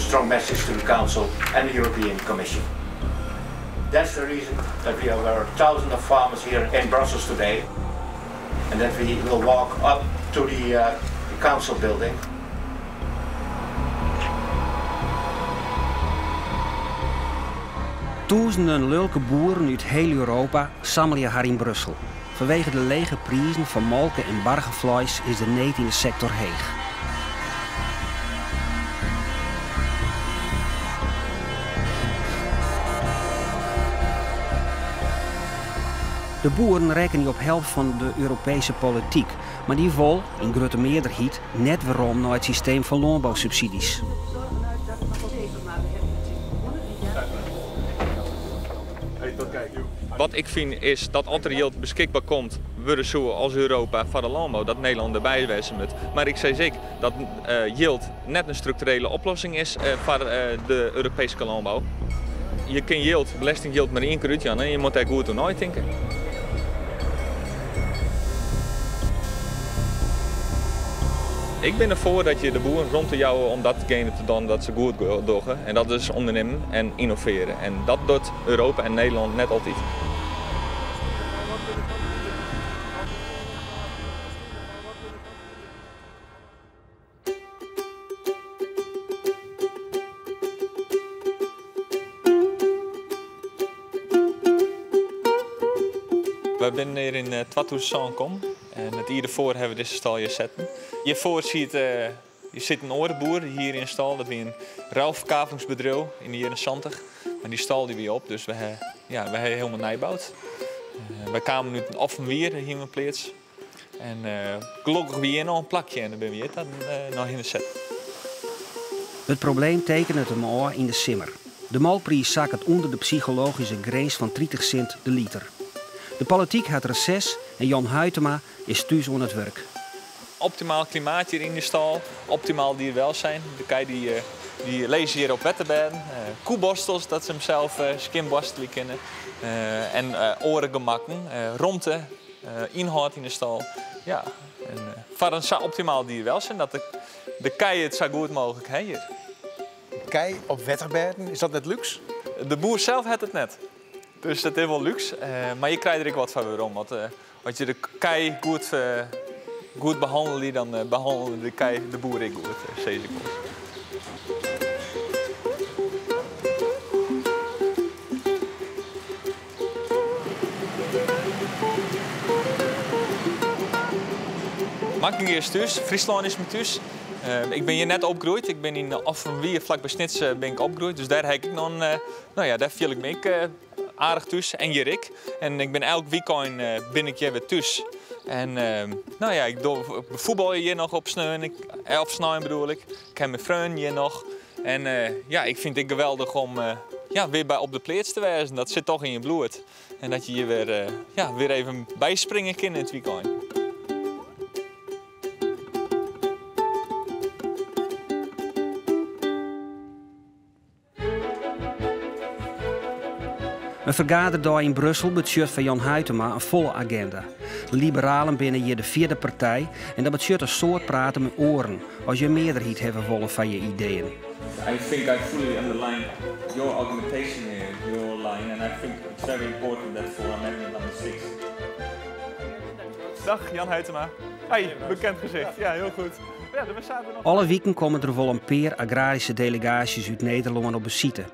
strong message to the Council and the European Commission. That's the reason that we are thousands of farmers here in Brussels today and that we will walk up to the, uh, the council building. Tûzenen lulke boeren út hiel Europa sammelje har yn Brussel. Fanwege de lege prizen fan molke en bargefleis is de need yn de sektor heech. De boeren rekkenje op help fan de Europeeske polityk, mar dy wol, yn grutte mearderheid, net werom nei it systeem fan lânbousubsydzjes. Wat ik fyn is dat as der jild beskikber komt, wurde soe as Europa foar de lânbou, dat Nederlân derby wêze moat. Mar ik sis ek dat jild net in strukturele oplossing is foar de Europeeske lânbou. Je kin jild, belestingjild, mar ien kear útjaan en je moatte dêr goed oer neitinke. Ik bin derfoar dat je de boeren romte jouwe om datgene te dwaan dat se goed dogge en dat is ûndernimmen en ynnovearje. En dat docht Europa en Nederlân net altyd. Wy binne hjir yn 2007 kommen en it jier derfoar hawwe we dizze stâl hjir setten. Hjirfoar siet hjir sit in oare boer hjir yn 'e stâl. Dat wie in ruilferkavelingsbedriuw yn de jierren santich. Mar dy stâl dy wie op, dus we ha, ja, we ha hielendal nij boud. Wy kamen út Offenwier, dêr hiene we in pleats. En gelokkich wie hjir noch in plakje en dêr binne we hjir ta noch hinne set. It probleem tekenet him ôf yn de simmer. De molkpriis sakket ûnder de psychologyske grins fan 30 sint de liter. De polityk hat reses en Jan Huitema is thús oan it wurk. Optimaal klimaat hjir yn de stâl, optimaal dierwelzijn. De kij dy, dy lizze hjir op wetterbêden, koeborstels dat se himsels skjinboarstelje kinne en oare gemakken, romte. Ynhâld yn de stâl. Ja, en foar in sa optimaal dierwelzijn dat de, de kij it sa goed mooglik ha hjir. Kij op wetterbêden, is dat net lúks? De boer sels hat it net. Dus dat is wol lúks. Mar je krije der ek wat foar werom. Want as je de kij goed, goed behannelje, dan behannelje de kij de boer ek goed, sis ik wol. Makkingea is thús, Fryslân is myn thús. Ik bin hjir net opgroeid. Ik bin yn Offenwier, flak by Snits, bin ik opgroeid. Dus dêr ha ik ek noch in, no ja, dêr fiel ik my ek aardich thús. En hjir ek. En ik bin elk wykein bin ik hjir wer thús. En no ja, ik doch, fuotbalje hjir noch op sneon, op snein bedoel ik. Ik ha myn freonen hjir noch. En ja, ik fyn it ek geweldich om ja, wer by op de pleats te wêzen. Dat sit toch yn je bloed. En dat je hjir wer, ja, wer even byspringe kinne yn it wykein. In fergaderdei yn Brussel betsjut foar Jan Huitema in folle agenda. De liberalen binne hjir de fjirde partij en dat betsjut in soad praten mei oaren as je in mearderheid hawwe wolle foar je ideeën. I think I fully underline your argumentation here, your line, and I think it's very important that for amendment number 6. Dag Jan Huitema. Hey, bekend gezicht. Ja, heel goed. Ja, we zaten nog... Alle wiken komme der wol in pear agraryske delegaasjes út Nederlân op besite.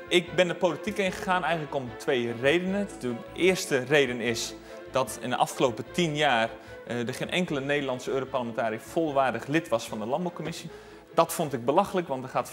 Ik ben de politiek ingegaan eigenlijk om twee redenen. De eerste reden is dat in de afgelopen 10 jaar er geen enkele Nederlandse Europarlementariër volwaardig lid was van de Landbouwcommissie. Dat vond ik belachelijk, want er gaat 40%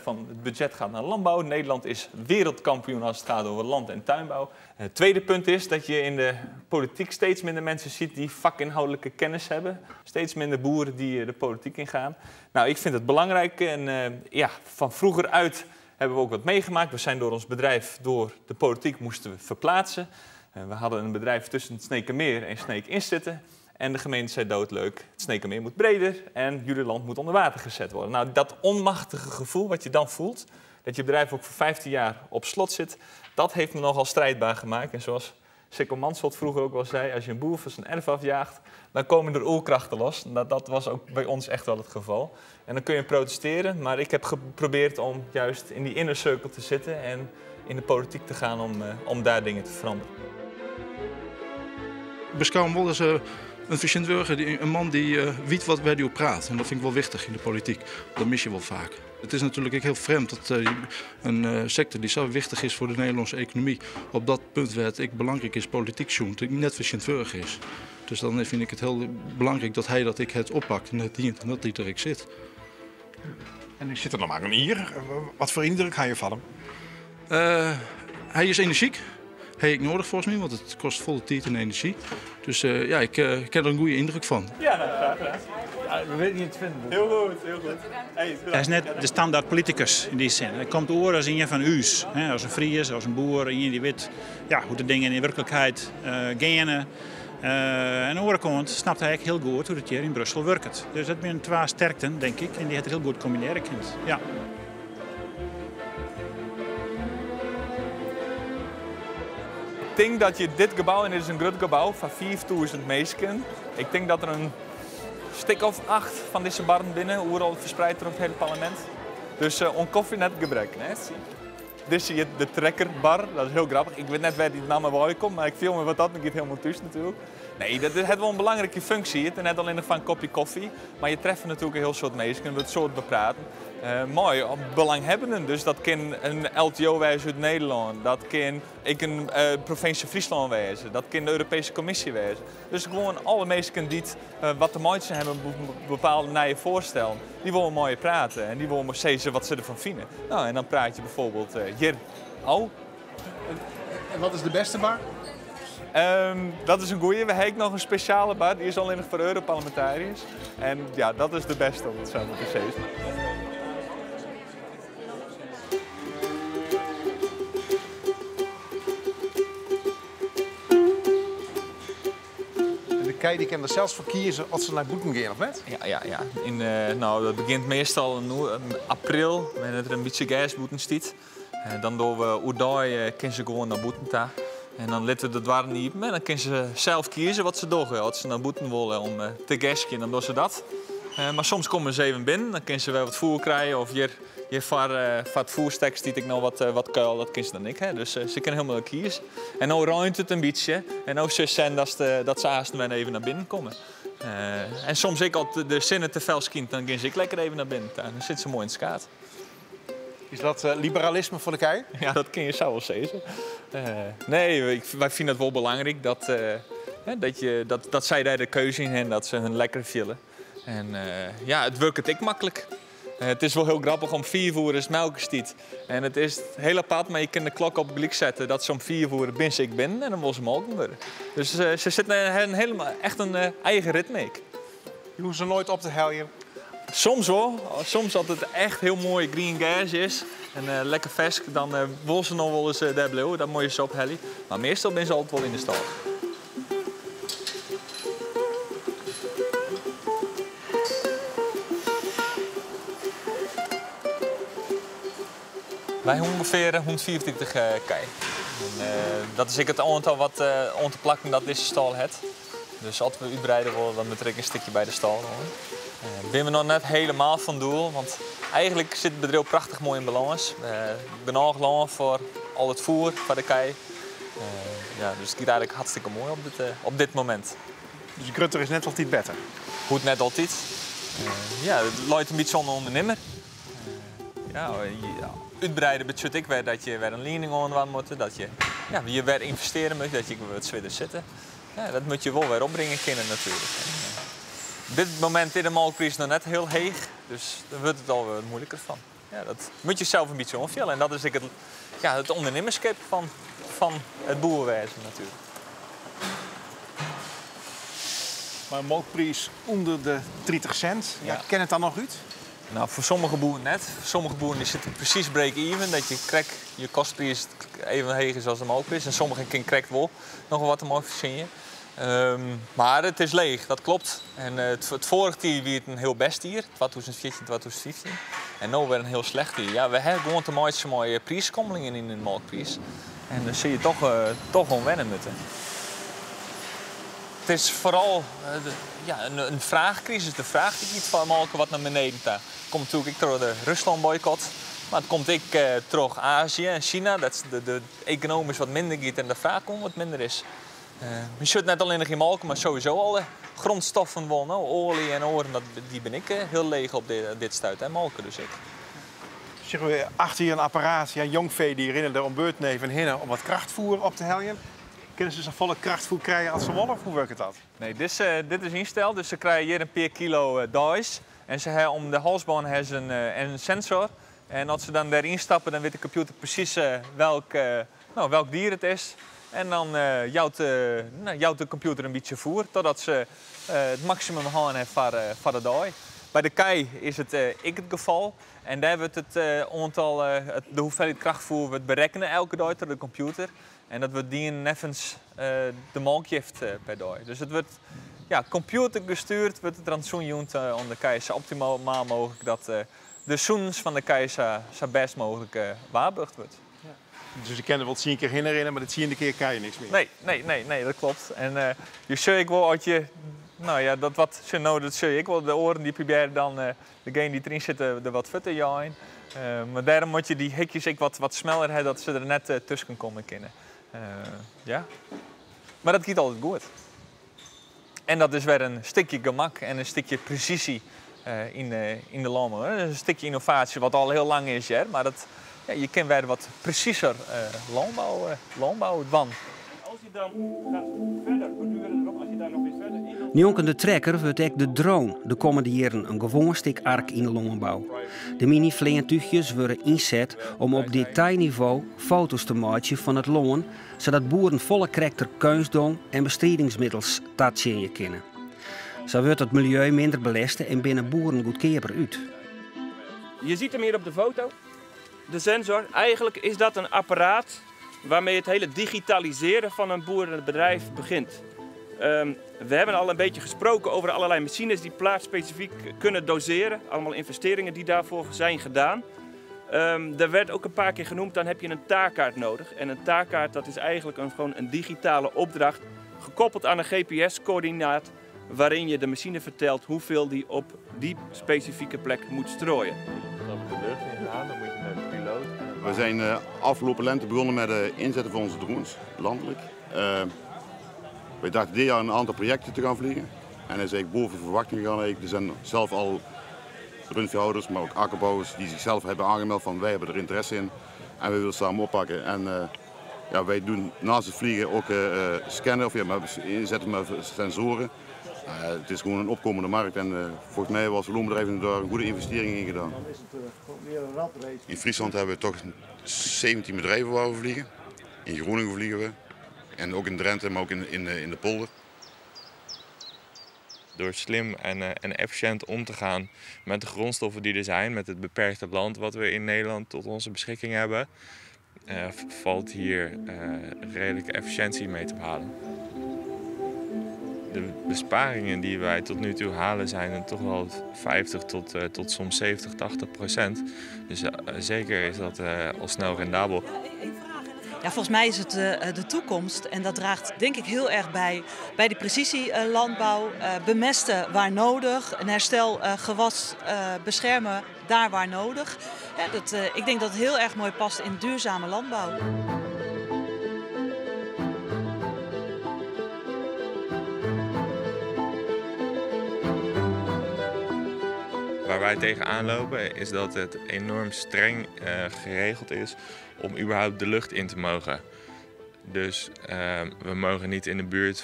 van het budget gaat naar landbouw. Nederland is wereldkampioen als het gaat over land- en tuinbouw. Het tweede punt is dat je in de politiek steeds minder mensen ziet die vakinhoudelijke kennis hebben. Steeds minder boeren die de politiek ingaan. Nou, ik vind het belangrijk en ja, van vroeger uit hebben we ook wat meegemaakt. We zijn door ons bedrijf, door de politiek moesten we verplaatsen. We hadden een bedrijf tussen het Sneekermeer en Sneek in zitten. En de gemeente zei doodleuk, het Sneekermeer moet breder en jullie land moet onder water gezet worden. Nou, dat onmachtige gevoel wat je dan voelt, dat je bedrijf ook voor 15 jaar op slot zit, dat heeft me nogal strijdbaar gemaakt. En zoals Sicco Mansholt vroeger ook wel zei, als je een boer van zijn erf afjaagt, dan komen er oerkrachten los. Dat, dat was ook bij ons echt wel het geval. En dan kun je protesteren, maar ik heb geprobeerd om juist in die inner circle te zitten en in de politiek te gaan om, om daar dingen te veranderen. Beskou him wol as in fertsjintwurdiger, in man dy't wit wat wêr't hy oer praat. En dat fyn ik wol wichtich yn de polityk. Dat mis je wol faak. It is natuerlik ek hiel frjemd dat in sektor dy't sa wichtich is foar de Nederlânske ekonomy, op dat punt wêr't it ek belangryk is polityk sjoen, net fertsjintwurdige is. Dus dan fyn ik it hiel belangryk dat hy dat ek it oppakt en it dient en dat hy der ek sit. En hy sit der noch mar in jier. Wat foar yndruk ha je fan him? Hy is enerzjyk. Ha ik nedich folgens my, want it kostet folle tiid en enerzjy. Dus ja, ik ha der in goede yndruk fan. Ja, nou, graag gedaan. Ja, we witte net te finen. Hiel goed, hiel goed. Hey, Hy is net de standaard politikus yn dy sin. Hy komt oer as ien fan ús, hè, as in Fries, as in boer, ien dy't wit ja, hoe't de dingen yn wurklikheid geane. Oan de oare kant snapt hy ek hiel goed hoe't it hjir yn Brussel wurket. Dus dat binne twa sterkten, tink ik, en dy hat er hiel goed kombinearje kind. Ja. Ik tink dat je dit gebou, en dit is in grut gebou fan 5000 minsken, ik tink dat der in stik of acht fan dizze barren binne, oeral ferspraat troch it hiele parlemint. Dus oan kofje net gebrek. Net? Dizze hjit de Trekkerbar, dat is hiel grappich. Ik wit net wêr't dy namme wei komt, mar ik fiel my wat dat giet hielendal thús natuerlik. Nee, dat hat wol in belangrike funksje. It is net allinnich foar in kopje kofje, mar je treffe natuerlik in hiel soad minsken, wurdt soad bepraat. Mei belanghebbenden, dus dat kin in LTO wêze út Nederlân, dat kin ek in provinsje Fryslân wêze, dat kin de Europeeske Kommisje wêze. Dus gewoan alle minsken dy't wat te meitsjen hawwe mei bepaalde nije foarstellen, dy wolle mei je prate en dy wolle sizze wat se derfan fine. Nou, en dan prate je byfoarbyld hjir ôf. En wat is de bêste bar? Dat is in goeie. We hawwe noch in spesjale bar, dy is allinnich foar Europarlemintariërs. En ja, dat is de bêste, om it sa mar te sizzen. De kij dy kinne der sels foar kieze oft se nei bûten gean of net? Ja, ja, ja. Yn, no, dat begjint meastal yn april, wannear't der in bytsje gers bûten stiet. Dan dogge we oerdei kinne se gewoan nei bûten ta. En dan litte we de doarren iepen en dan kinne se sels kieze wat se dogge. As se nei bûten wolle om te gerskjen, dan dogge se dat. Mar soms komme se even binnen, dan kinne se wer wat foer krije. Of hjir, hjir foar, foar it foerstek stiet ek noch wat, wat kuil, dat kinne se dan ek ha. Dus se kinne hielendal kieze. En no reint it in bytsje en no silst sjen dat, dat se aansten wer even nei binnen komme. En soms ek as de sinne te fel skynt, dan gean se ek lekker even nei binnen ta. Dan sitte se moai yn it skaad. Is dat liberalisme foar de kij? Ja, dat kinne je sa wol sizze. Nee, wy fine it wol belangryk dat, dat, je, dat, dat sy dêr de keuze yn hawwe, dat se hun lekker fiele. En ja, it wurket ek maklik. It is wol hiel grappich, om 5 oere is melkerstiid. En it is hiel apart, mar je kinne de klok op gelyk sette dat se om 5 oere binne se ek binnen en dan wolle se molken wurde. Dus se sitte in hielendal echt in eigen ritme ek. Je hoege se noait op te heljen. Soms wol. Soms as it echt hiel moai grien gers is en lekker farsk, dan wolle se noch wolris dêr bliuwe. Dan moatte je se ophelje. Mar meastal binne se altyd wol yn de stâl. Wy hawwe ûngefear 135 kij. En dat is ek it oantal wat oan te plakken dat dizze stâl hat. Dus as we útwreide wolle, dan moat der ek in stikje by de stâl oan. Binne we noch net hielendal fan doel, want eigentlik sit it bedriuw prachtich moai yn balâns. Genôch lân foar al it foer foar de kij. Ja, dus it giet eigentlik hartstikke moai op dit momint. Dus grutter is net altyd better? Hoecht net altyd. Ja, it leit in bytsje oan de ûndernimmer. Ja, útwreide betsjut ek wer dat je wer in liening oandwaan moatte, dat je, ja, je wer ynvestearje moatte, dat je wat swierder sitte. Ja, dat moatte je wol wer opbringe kinne natuerlik. En op dit momint is de molkpriis noch net hiel heech, dus dêr wurdt it al wat muoiliker fan. Ja, dat moatte je sels in bytsje oanfiele en dat is ek it, ja, it ûndernimmerskip fan, fan it boerwêzen natuerlik. Mar in molkpriis ûnder de 30 sint, ja. Kin it dan noch út? No, foar sommige boeren net. Sommige boeren dy sitte presys break-even, dat je krekt je kostpriis even heech is as de molkpriis. En sommige kinne krekt wol noch wat dermei fertsjinje. Mar it is leech, dat kloppet. En it foarrich jier wie it in hiel bêst jier, 2014, 2015. En no wer in hiel slecht jier. Ja, we hawwe gewoan te meitsjen mei priisskommelingen yn de molkpriis. En dêr sille je toch oan wenne moatte. It is foaral ja, in fraachkrisis. De fraach dy giet foar molke wat nei beneden ta. Komt natuerlik ek troch de Ruslân-boykot. Mar it komt ek troch Azië en Sina, dat de ekonomysk wat minder giet en de fraach gewoan wat minder is. Je sjocht net allinnich yn molke, mar sowieso alle grondstoffen wol, no, oalje en oaren, dy binne ek hiel leech op dit stuit, hè, molke dus ek. Sjogge we achter je in apparaat, ja, jongfee dy rinne der om beurten even hinne om wat krachtfoer op te heljen. Kinne se safolle krachtfoer krije as se wolle, of hoe wurket dat? Nee, dit is ynsteld, dus se krije hjir in pear kilo deis. En se ha om de halsbân ha se in sensor. En as se dan dêryn stappe, dan wit de kompjûter presys no, welk dier it is. En dan no, jout de kompjûter in bytsje foer, totdat se it maksimum hân ha foar de dei. By de kij is it ek it gefal. En dêr wurdt it oantal, de hoeveelheid krachtfoer wurdt berekkene elke dei troch de kompjûter. En dat wurdt dien neffens de molkjift per dei. Dus it wurdt, ja, kompjûtergestuurd wurdt it rantsoen jûn om de kij sa optimaal mooglik dat de sûnens fan de kij sa bêst mooglik waarborge wurdt. Ja. Dus je kinne der wol 10 kear hinne rinne, mar de 10e kear krije je niks mear. Nee, nee, nee, nee, dat kloppet. En je sjoch ek wol as je, no ja, dat wat, sjoch, no, dat sjoch ik wol, de oaren dy probearje dan degene dy't deryn sitte der wat fuort te jeien. Mar dêrom moatte je dy hikjes ek wat smeller ha, dat se der net tusken komme kinne. Ja. Mar dat giet altyd goed. En dat is wer in stikje gemak en in stikje presysje yn de lânbou. Dat is in stikje ynnovaasje wat al hiel lang is, hear. Mar dat, ja, je kinne wer wat presiser lânbou dwaan. Als je dan gaat verder borduren erop, als je daar nog weer verder in wilt. Njonken de trekker wurdt ek de drone de kommende jierren in gewoan stik ark yn de lânbou. De mini-fleantúchjes wurde ynset om op detailnivo foto's te meitsjen fan it lân, sadat boeren folle krekter keunstdong en bestridingsmiddels tatsjinje kinne. Sa wurdt it miljeu minder belêste en binne boeren goedkeaper út. Je ziet hem hier op de foto, de sensor. Eigenlijk is dat een apparaat waarmee het hele digitaliseren van een boerenbedrijf begint. We hebben al een beetje gesproken over allerlei machines die plaatsspecifiek kunnen doseren. Allemaal investeringen die daarvoor zijn gedaan. Er werd ook een paar keer genoemd, dan heb je een taakkaart nodig. En een taakkaart, dat is eigenlijk gewoon een digitale opdracht gekoppeld aan een G P S-coördinaat waarin je de machine vertelt hoeveel die op die specifieke plek moet strooien. Dan moet de lucht ingaan, dan moet je met de piloot. We zijn afgelopen lente begonnen met het inzetten van onze drones, landelijk. We dachten dit jaar een aantal projecten te gaan vliegen. En dat is eigenlijk boven verwachting gegaan. Eigenlijk. Er zijn zelf al rundveehouders, maar ook akkerbouwers die zichzelf hebben aangemeld van wij hebben er interesse in en we willen samen oppakken. En wij doen naast het vliegen ook scannen, of ja, maar inzetten met sensoren. Het is gewoon een opkomende markt en volgens mij was Loonbedrijven daar een goede investering in gedaan. Dan is het gewoon weer een ratrace. In Friesland hebben we toch 17 bedrijven waar we vliegen. In Groningen vliegen we. En ook in Drenthe, maar ook in de polder. Door slim en efficiënt om te gaan met de grondstoffen die er zijn, met het beperkte land wat we in Nederland tot onze beschikking hebben, valt hier redelijke efficiëntie mee te behalen. De besparingen die wij tot nu toe halen zijn er toch wel 50 tot soms 70, 80%. Dus zeker is dat al snel rendabel. Ja, volgens mij is het de toekomst en dat draagt denk ik heel erg bij de precisielandbouw. Bemesten waar nodig, een herstel gewas beschermen daar waar nodig. Ik denk dat het heel erg mooi past in duurzame landbouw. Waar wij tegenaan lopen is dat het enorm streng geregeld is om überhaupt de lucht in te mogen. Dus we mogen niet in de buurt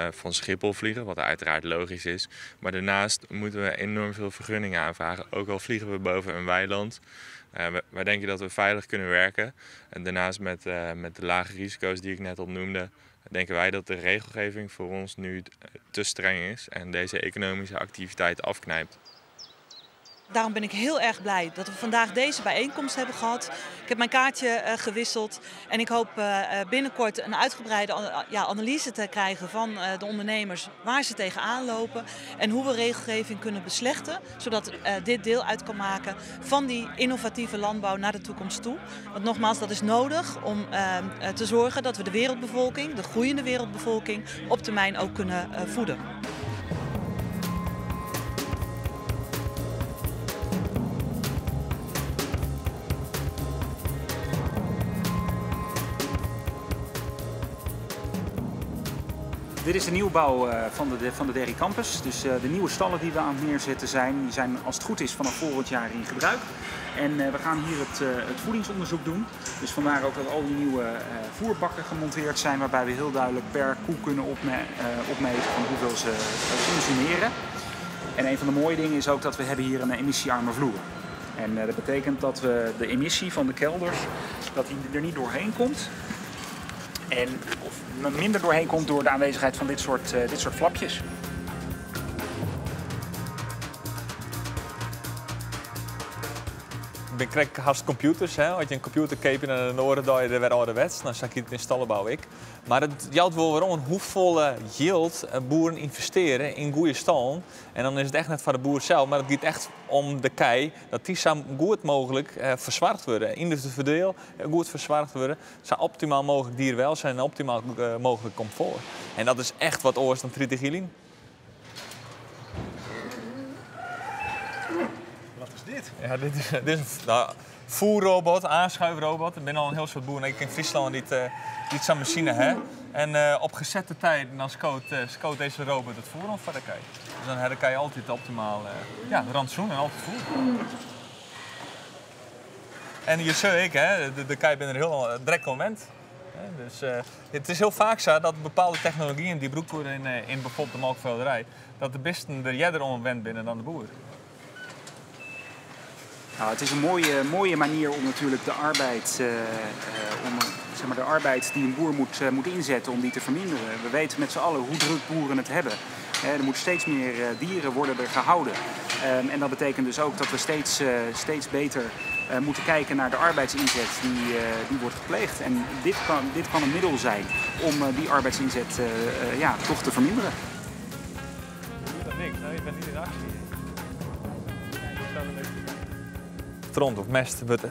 van Schiphol vliegen, wat uiteraard logisch is. Maar daarnaast moeten we enorm veel vergunningen aanvragen, ook al vliegen we boven een weiland. Wij denken dat we veilig kunnen werken. En daarnaast met de lage risico's die ik net al noemde, denken wij dat de regelgeving voor ons nu te streng is en deze economische activiteit afknijpt. Daarom ben ik heel erg blij dat we vandaag deze bijeenkomst hebben gehad. Ik heb mijn kaartje gewisseld en ik hoop binnenkort een uitgebreide, ja, analyse te krijgen van de ondernemers waar ze tegenaan lopen en hoe we regelgeving kunnen beslechten, zodat dit deel uit kan maken van die innovatieve landbouw naar de toekomst toe. Want nogmaals, dat is nodig om te zorgen dat we de wereldbevolking, de groeiende wereldbevolking, op termijn ook kunnen voeden. Dit is de nieuwbouw van de Dairy Campus. Dus de nieuwe stallen die we aan het neerzetten zijn, die zijn als het goed is vanaf volgend jaar in gebruik. En we gaan hier het voedingsonderzoek doen. Dus vandaar ook dat al die nieuwe voerbakken gemonteerd zijn, waarbij we heel duidelijk per koe kunnen opmeten van hoeveel ze consumeren. En een van de mooie dingen is ook dat we hebben hier een emissiearme vloer. En dat betekent dat we de emissie van de kelders, dat die er niet doorheen komt. En of minder doorheen komt door de aanwezigheid van dit soort flapjes. Ik ben krek haast computers, hè. Als je een computer keek naar de noorden, dan je er weer ouderwets. Dan zag ik het in stallen ik. Maar het jouwt wel weer om hoeveel geld boeren investeren in goede stallen. En dan is het echt net voor de boer zelf, maar het gaat echt om de kei dat die zo goed mogelijk verzorgd worden. In de verdeel goed verzorgd worden. Zo optimaal mogelijk dierwelzijn en optimaal mogelijk comfort. En dat is echt wat oors dan tritigilin. Wat is dit? Ja, dit is een voerrobot, aanschuifrobot. Ik ben al een heel soort boer. Ik in Friesland die zo'n machine hè. En op gezette tijd dan scoot deze robot het voer om voor de kei. Dus dan heb je altijd optimaal rantsoen en altijd voer. En hier zie ik, hè, de kei ben er heel direct moment. Dus het is heel vaak zo dat bepaalde technologieën die gebruikt worden in bijvoorbeeld de melkveehouderij, dat de beesten er eerder om wend binnen dan de boer. Nou, het is een mooie manier om natuurlijk de arbeid, zeg maar de arbeid die een boer moet inzetten, om die te verminderen. We weten met z'n allen hoe druk boeren het hebben. Er moeten steeds meer dieren worden er gehouden. En dat betekent dus ook dat we steeds beter moeten kijken naar de arbeidsinzet die wordt gepleegd. En dit kan een middel zijn om die arbeidsinzet toch te verminderen. Je doet dat niks, nou, je bent niet in actie. Stront of mest wordt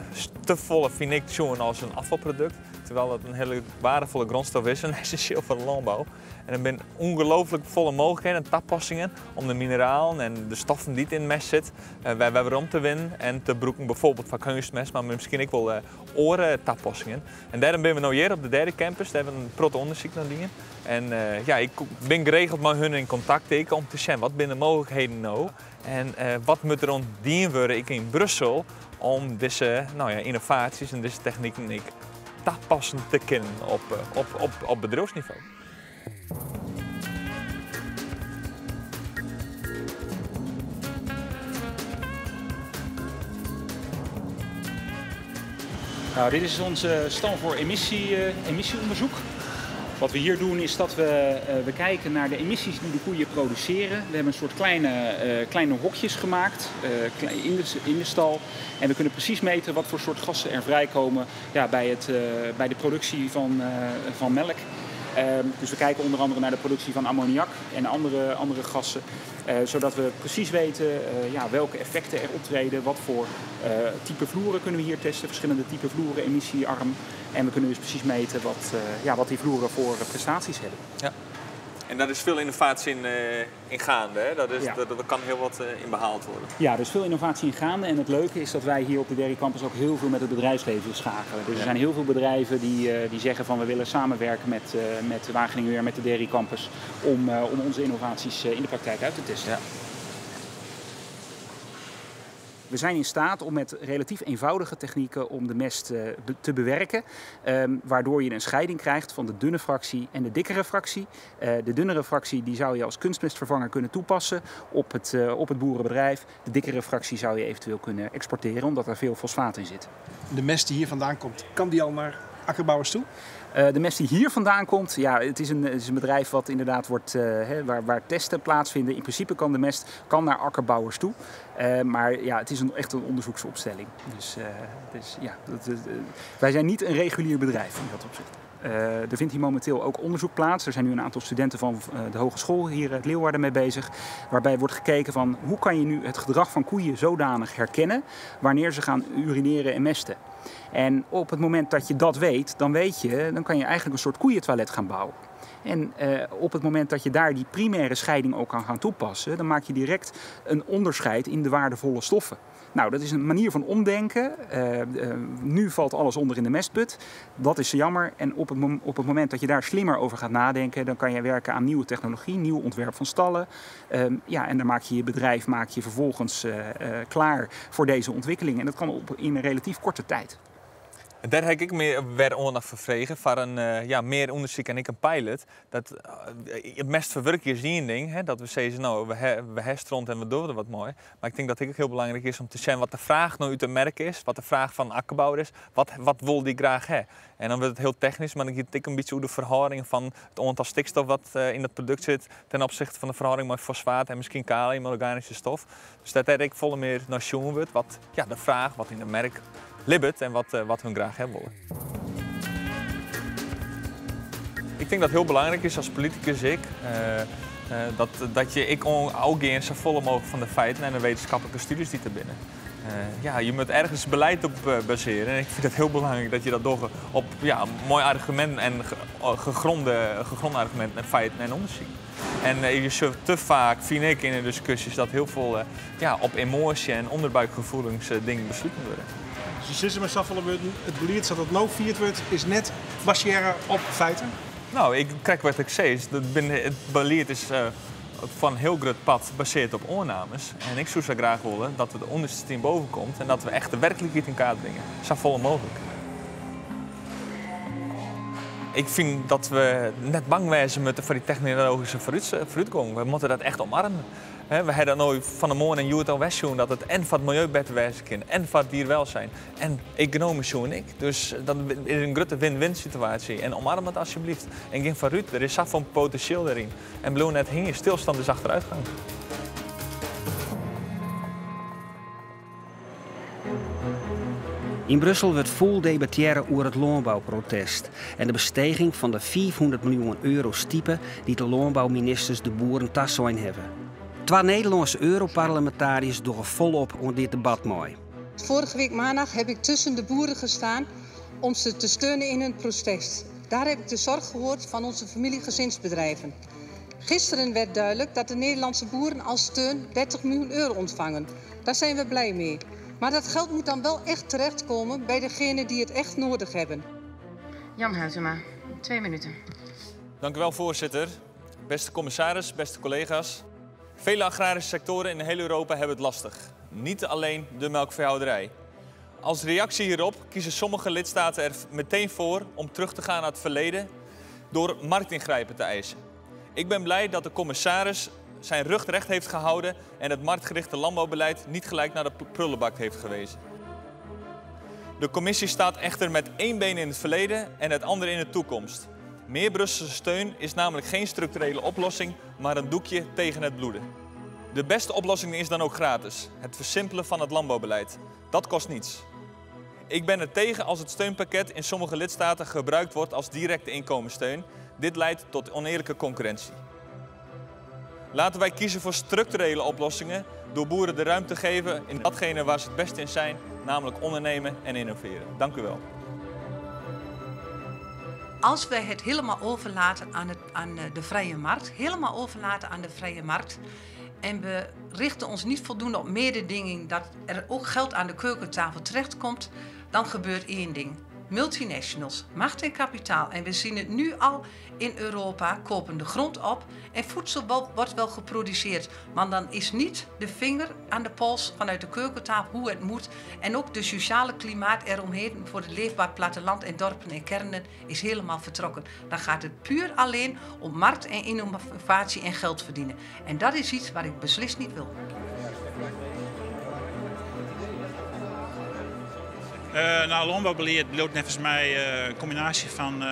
te volle, vind ik, zien als een afvalproduct. Terwijl dat een hele waardevolle grondstof is en essentieel voor de landbouw. En er zijn ongelooflijk volle mogelijkheden en toepassingen om de mineralen en de stoffen die in mest zitten, wij weer om te winnen en te gebruiken, bijvoorbeeld van kunstmest, maar misschien ook wel oren toepassingen. En daarom ben we nu hier op de derde campus, daar hebben we een protte onderzoek naar dingen. En ik ben geregeld met hun in contact ik, om te zien wat binnen de mogelijkheden nou en wat moet er ontdien worden ik in Brussel om deze innovaties en deze technieken ik toepassen te kunnen op bedrijfsniveau. Nou, dit is onze stal voor emissieonderzoek. Wat we hier doen is dat we kijken naar de emissies die de koeien produceren. We hebben een soort kleine hokjes gemaakt in de stal. En we kunnen precies meten wat voor soort gassen er vrijkomen, ja, bij de productie van melk. Dus we kijken onder andere naar de productie van ammoniak en andere gassen. Zodat we precies weten welke effecten er optreden, wat voor type vloeren kunnen we hier testen, verschillende type vloeren, emissiearm. En we kunnen dus precies meten wat die vloeren voor prestaties hebben. Ja. En daar is veel innovatie in gaande, hè? Dat is, ja. Daar kan heel wat in behaald worden. Ja, er is veel innovatie in gaande. En het leuke is dat wij hier op de Dairy Campus ook heel veel met het bedrijfsleven schakelen. Dus er zijn heel veel bedrijven die zeggen van we willen samenwerken met Wageningen weer, met de Dairy Campus, om onze innovaties in de praktijk uit te testen. Ja. We zijn in staat om met relatief eenvoudige technieken om de mest te bewerken. Waardoor je een scheiding krijgt van de dunne fractie en de dikkere fractie. De dunnere fractie die zou je als kunstmestvervanger kunnen toepassen op het boerenbedrijf. De dikkere fractie zou je eventueel kunnen exporteren omdat er veel fosfaat in zit. De mest die hier vandaan komt, kan die al naar akkerbouwers toe? De mest die hier vandaan komt, ja, het is een bedrijf wat inderdaad wordt, waar testen plaatsvinden. In principe kan de mest naar akkerbouwers toe. Maar ja, het is echt een onderzoeksopstelling. Dus ja, wij zijn niet een regulier bedrijf in dat opzicht. Er vindt hier momenteel ook onderzoek plaats. Er zijn nu een aantal studenten van de hogeschool hier uit Leeuwarden mee bezig. Waarbij wordt gekeken van hoe kan je nu het gedrag van koeien zodanig herkennen wanneer ze gaan urineren en mesten. En op het moment dat je dat weet, dan kan je eigenlijk een soort koeientoilet gaan bouwen. En op het moment dat je daar die primaire scheiding ook kan gaan toepassen, dan maak je direct een onderscheid in de waardevolle stoffen. Nou, dat is een manier van omdenken. Nu valt alles onder in de mestput. Dat is jammer. En op het moment dat je daar slimmer over gaat nadenken, dan kan je werken aan nieuwe technologie, nieuw ontwerp van stallen. Ja, en dan maak je je bedrijf vervolgens klaar voor deze ontwikkeling. En dat kan in een relatief korte tijd. En daar heb ik meer weer aandacht voor vregen, voor een ja, meer onderzoek en ik een pilot. Dat het mestverwerken is één ding, hè, dat we zeggen, nou, we hebben stront en we doen er wat mooi. Maar ik denk dat het ook heel belangrijk is om te zien wat de vraag nou uit de merk is, wat de vraag van de akkerbouwer is, wat wil die graag hebben. En dan wordt het heel technisch, maar dan gaat het een beetje hoe de verhouding van het aantal stikstof wat in dat product zit ten opzichte van de verhouding met fosfaat en misschien kalium, organische stof. Dus dat er ik volle meer naar zien wordt, wat ja, de vraag, wat in de merk libbet en wat hun graag hebben willen. Ik denk dat het heel belangrijk is als politicus ik, dat je ik ook geen zo volle mogelijk van de feiten en de wetenschappelijke studies die te binnen. Ja, je moet ergens beleid op baseren en ik vind het heel belangrijk dat je dat doet op ja, mooi argument en gegronde argumenten en feiten en onderzoek. En je zult te vaak, vind ik in de discussies, dat heel veel ja, op emotie en onderbuikgevoelens dingen besloten worden. Dus je zit maar het beleid dat het nou vierd wordt, is net baseren op feiten? Nou, ik kijk wat ik zei. Het beleid is van heel groot pad gebaseerd op oornames. En ik zou zo graag willen dat we de onderste team boven komt en dat we echt de werkelijkheid in kaart brengen. Zo vol mogelijk. Ik vind dat we net bang zijn moeten voor die technologische vooruitgang. We moeten dat echt omarmen. We hebben nooit van de morgen en Juurt al wegzien dat het en van het milieu beter wezen kan en van het dierwelzijn en economisch en ik. Dus dat is een grote win-win situatie. En omarm het alsjeblieft. En geen vooruit, er is zoveel potentieel daarin. En blijf net hingen, stilstand is achteruitgang. In Brussel werd vol debatteren over het loonbouwprotest en de besteging van de 400 miljoen euro stiepen die de loonbouwministers de boeren tassein hebben. Twee Nederlandse Europarlementariërs doen volop om dit debat mooi. Vorige week maandag heb ik tussen de boeren gestaan om ze te steunen in hun protest. Daar heb ik de zorg gehoord van onze familiegezinsbedrijven. Gisteren werd duidelijk dat de Nederlandse boeren als steun 30 miljoen euro ontvangen. Daar zijn we blij mee. Maar dat geld moet dan wel echt terechtkomen bij degenen die het echt nodig hebben. Jan Huitema, 2 minuten. Dank u wel, voorzitter. Beste commissaris, beste collega's. Vele agrarische sectoren in heel Europa hebben het lastig. Niet alleen de melkveehouderij. Als reactie hierop kiezen sommige lidstaten er meteen voor om terug te gaan naar het verleden door marktingrijpen te eisen. Ik ben blij dat de commissaris zijn rug recht heeft gehouden en het marktgerichte landbouwbeleid niet gelijk naar de prullenbak heeft gewezen. De commissie staat echter met één been in het verleden en het andere in de toekomst. Meer Brusselse steun is namelijk geen structurele oplossing, maar een doekje tegen het bloeden. De beste oplossing is dan ook gratis. Het versimpelen van het landbouwbeleid. Dat kost niets. Ik ben er tegen als het steunpakket in sommige lidstaten gebruikt wordt als directe inkomenssteun. Dit leidt tot oneerlijke concurrentie. Laten wij kiezen voor structurele oplossingen door boeren de ruimte te geven in datgene waar ze het beste in zijn, namelijk ondernemen en innoveren. Dank u wel. Als wij het helemaal overlaten aan de vrije markt, helemaal overlaten aan de vrije markt, en we richten ons niet voldoende op mededinging dat er ook geld aan de keukentafel terechtkomt, dan gebeurt één ding. Multinationals, macht en kapitaal, en we zien het nu al in Europa, kopen de grond op en voedsel wordt wel geproduceerd. Maar dan is niet de vinger aan de pols vanuit de keukentafel hoe het moet. En ook de sociale klimaat eromheen voor het leefbaar platteland en dorpen en kernen is helemaal vertrokken. Dan gaat het puur alleen om markt en innovatie en geld verdienen. En dat is iets wat ik beslist niet wil. Nou, lânboubelied bliuwt neffens my in kombinaasje fan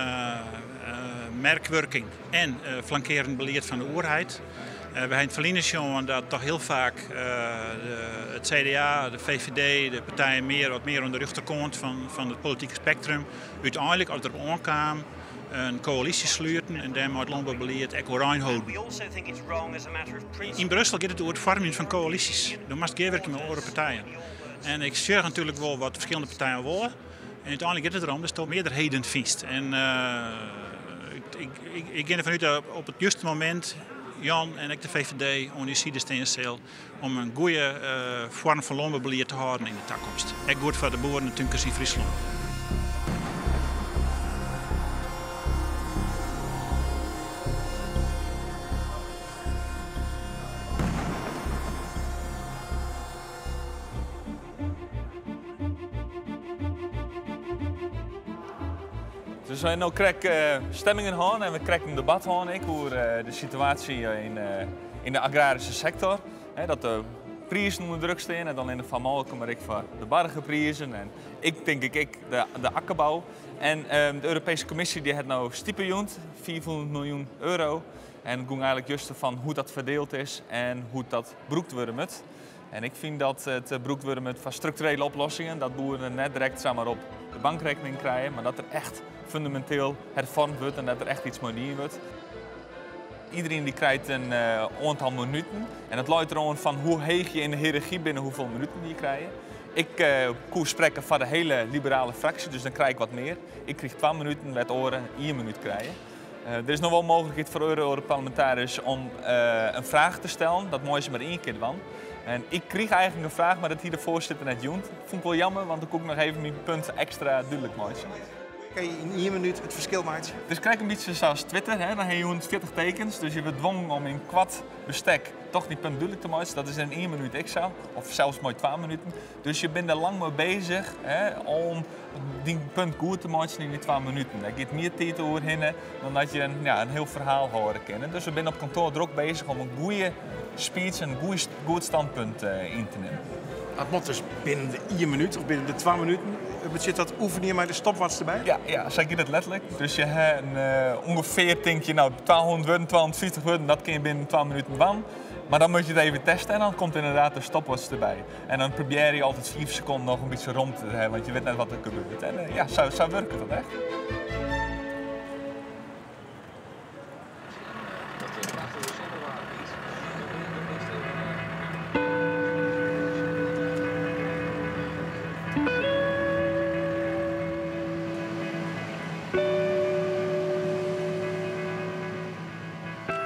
merkwurking en flankearjend belied fan de oerheid. We ha yn it ferline sjoen dat toch hiel faak it CDA, de VVD, de partijen mear wat mear oan de rjochterkant fan it politike spektrum úteinlik, as it derop oankaam, in koälysje slueten en dêrmei it lânboubelied ek oerein holden. Yn Brussel giet it oer it foarmjen fan koälysjes. Do moatst gearwurkje mei oare partijen. En ik sjoch natuerlik wol wat ferskillende partijen wolle. En úteinlik giet it derom datsto mearderheden fynst. En ik gean derfan út dat op it juste momint Jan en ek de VVD oan ús side stean sil om in goede foarm fan lânboubelied te hâlden yn de takomst. Ek goed foar de boeren en túnkers yn Fryslân. Dus we ha no krekt stemmingen hân en we krekt in debat hân ek oer de situaasje yn de agraryske sektor. Dat de prizen ûnder druk stean, net allinnich foar molke, mar ek foar de bargeprizen en ik tink ik ek de akkerbou. En de Europeeske Kommisje dy hat no stipe jûn, 500 miljoen euro. En it gong eigenlik just fan hoe't dat ferdield is en hoe't dat brûkt wurde moat. En ik fyn dat it brûkt wurde moat foar strukturele oplossingen, dat boeren net direkt samar op de bankrekkening krije, mar dat der echt fundaminteel herfoarmd wurdt en dat der echt iets mei dien wurdt. Iedereen die krijt in oantal minuten en it leit deroan fan hoe heech je yn de hiërargy binne, hoefolle minuten je krije. Ik koe sprekke foar de hiele liberale fraksje, dus dan krij ik wat mear. Ik kriich 2 minuten, wêr't oaren ien minút krije. Der is noch wol mooglikheid foar Europarlemintariërs om in fraach te stellen. Dat meie se mar ien kear dwaan. En ik kriich eigenlik in fraach, mar dat hie de foarsitter net jûn. Fûn ik wol jammer, want dan koe ik noch even myn punt ekstra dúdlik meitsje. Kin je yn ien minút it ferskil meitsje? It is krekt in bytsje sa as Twitter, hè? Dan ha je 140 tekens, dus je wurdt dwongen om yn koart bestek toch dy punt dúdlik te meitsjen. Dat is yn ien minút ek sa, of sels mei 2 minuten. Dus je binne der lang mei bezich, hè, om dyn punt goed te meitsjen yn dy 2 minuten. Dêr giet mear tiid oerhinne dan dat je in hiel ferhaal hâlde kinne. Dus we binne op kantoar drok bezich om in goede speech, in goed standpunt yn te nimmen. Dat moat dus binnen de ien minút of binnen de 2 minuten. Betsjut dat oefenje mei de stopwatch derby? Ja, ja, sa giet it letterlik. Dus je ha in ûngefear tink je, no, 200 wurden, 250 wurden, dat kin je binnen 2 minuten dwaan. Mar dan moat je it even teste en dan komt ynderdaad de stopwatch derby. En dan probearje je altyd 5 sekonden noch in bytsje romte te hawwen, want je witte net wat der gebeurt. En ja, sa wurket dat echt.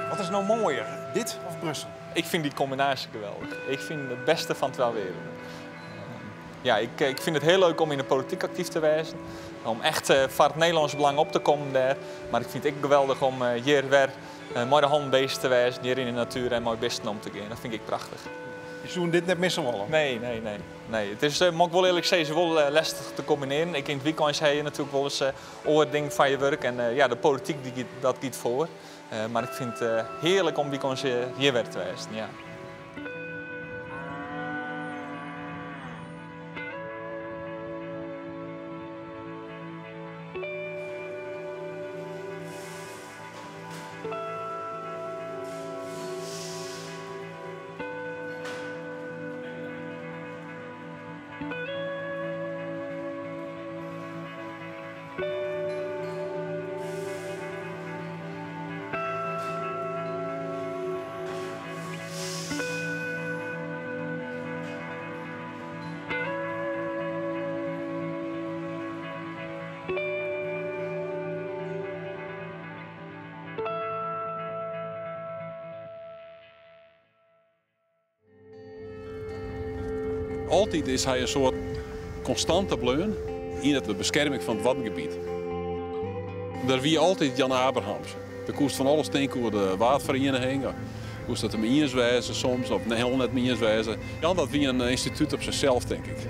Wat is no moaier, dit of Brussel? Ik fyn dy kombinaasje geweldich. Ik fyn it bêste fan twa werelden. Ja, ik fyn it hiel leuk om yn de polityk aktyf te wêzen. Om echt foar it Nederlânsk belang op te kommen dêr. Mar ik fyn it ek geweldich om hjir wer mei de hannen bezich te wêzen, hjir yn de natuer en mei bisten om te gean. Dat fyn ik ek prachtich. Je soene dit net misse wolle? Nee, nee, nee. Nee. It is, moat ik wol earlik sizze, wol lestich te kombinearjen. Ek yn it wykein ha je natuerlik wolris oare dingen foar je wurk. En ja, de polityk dy giet, dat giet foar. Mar ik fyn it hearlik om wykeins hjir wer te wêzen, ja. Altyd is hy in soart konstante bleaun yn de beskerming fan it Waddengebiet. Der wie altyd Jan Abrahams. Do koest fan alles tinke oer de Waadferieniging. Koest it him iens wêze soms of hiel net iens wêze. Jan, dat wie in ynstitút op sichsels, tink ik.